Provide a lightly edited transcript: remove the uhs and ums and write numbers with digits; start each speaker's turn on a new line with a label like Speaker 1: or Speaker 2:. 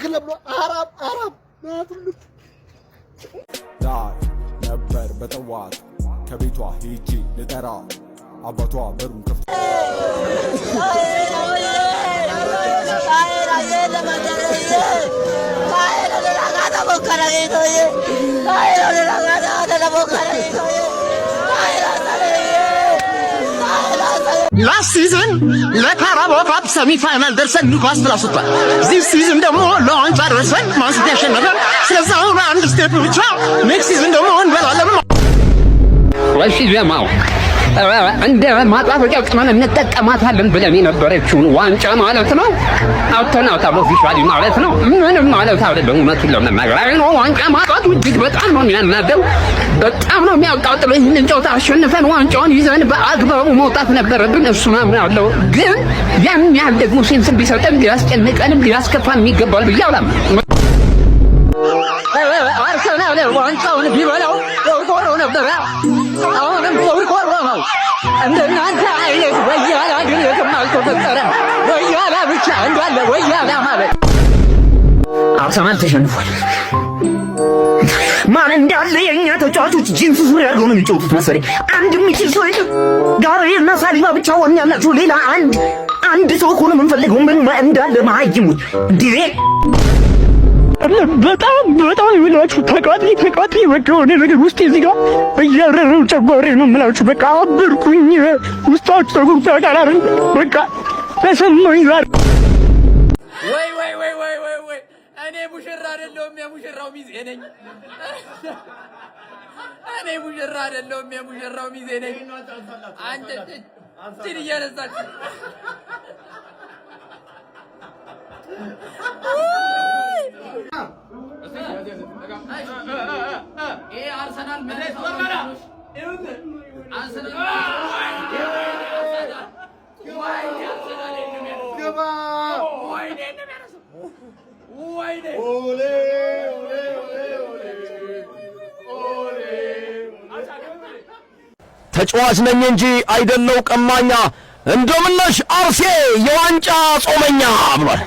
Speaker 1: ክለብ ነው። አራም አራም።
Speaker 2: ላይ ነበር በጠዋት ከቤቷ ሄጄ ልጠራ አባቷ በሩን ከፍቶ
Speaker 3: Last season ለ Carabao Cup semi final ደርሰን ኒውካስትል አስወጥቷል። This season ደግሞ ለዋንጫ ደርሰን ማን ሲቲ ያሸነፈ። ስለዚህ አሁን አንድ step ብቻ፣ next season ደግሞ እንበላለን።
Speaker 4: እሺ ጀማው፣ እንደ ማጣፈጫ ቅመም እንጠቀማታለን ብለን የነበረችውን ዋንጫ ማለት ነው አውጥተናታል officially ማለት ነው። ምንም ማለት አይደለም። እውነቱን ለመናገር ነው ዋንጫ ማጣቱ እጅግ በጣም ነው የሚያናደው፣ በጣም ነው የሚያቃጥለው። ይህንን ጨዋታ አሸንፈን ዋንጫውን ይዘን በአግባቡ መውጣት ነበረብን። እሱ አምናለሁ። ግን ያን ያህል ደግሞ sense ን ቢሰጠን ሊያስጨንቀንም ሊያስከፋን የሚገባል ብዬ አላምንም። አርሰናል ዋንጫውን ቢበላው ቆርቆሮ ነበረ። አሁንም ቆርቆሮ ነው። እንደናንተ አይነት ወያላ ግን የትም አልተፈጠረም። ወያላ ብቻ እንዳለ ወያላ ማለት አርሰናል ተሸንፏል።
Speaker 3: ማን እንዳለ የእኛ ተጫዋቾች ጂንስ ሱሪ አድርገው ነው የሚጫወቱት መሰለኝ። አንድ የሚችል ሰው የለም። ጋብርኤል እና ሳሊባ ብቻ ወኔ ያላቸው፣ ሌላ አንድ አንድ ሰው እኮ ነው የምንፈልገው። ምን እንዳለ መሀይሞች እንዴ! በጣም በጣም የምላችሁ ተቃጥሌ ተቃጥሌ በቃ የሆነ ነገር ውስጤ እዚህ ጋር እያረረው ጨጓሬ ነው የምላችሁ። በቃ አበርኩኝ። ውስጣችሁ ተጎድቶ ያውቃል አይደል? በቃ ተሰማኝ ዛሬ።
Speaker 5: ወይ ወይ ወይ ወይ ወይ ወይ! እኔ ሙሽራ አይደለሁም፣ የሙሽራው ሚዜ ነኝ። እኔ ሙሽራ አይደለሁም፣ የሙሽራው ሚዜ ነኝ። አንተ እችን እያነሳችሁ ይሄ አርሰናል አርሰናል
Speaker 1: ግባ።
Speaker 5: ወይኔ!
Speaker 1: ኦሌ ኦሌ ኦሌ ኦሌ ኦሌ!
Speaker 6: ተጫዋች ነኝ እንጂ አይደለው ቀማኛ፣ እንደምነሽ አርሴ የዋንጫ ጾመኛ ብሏል።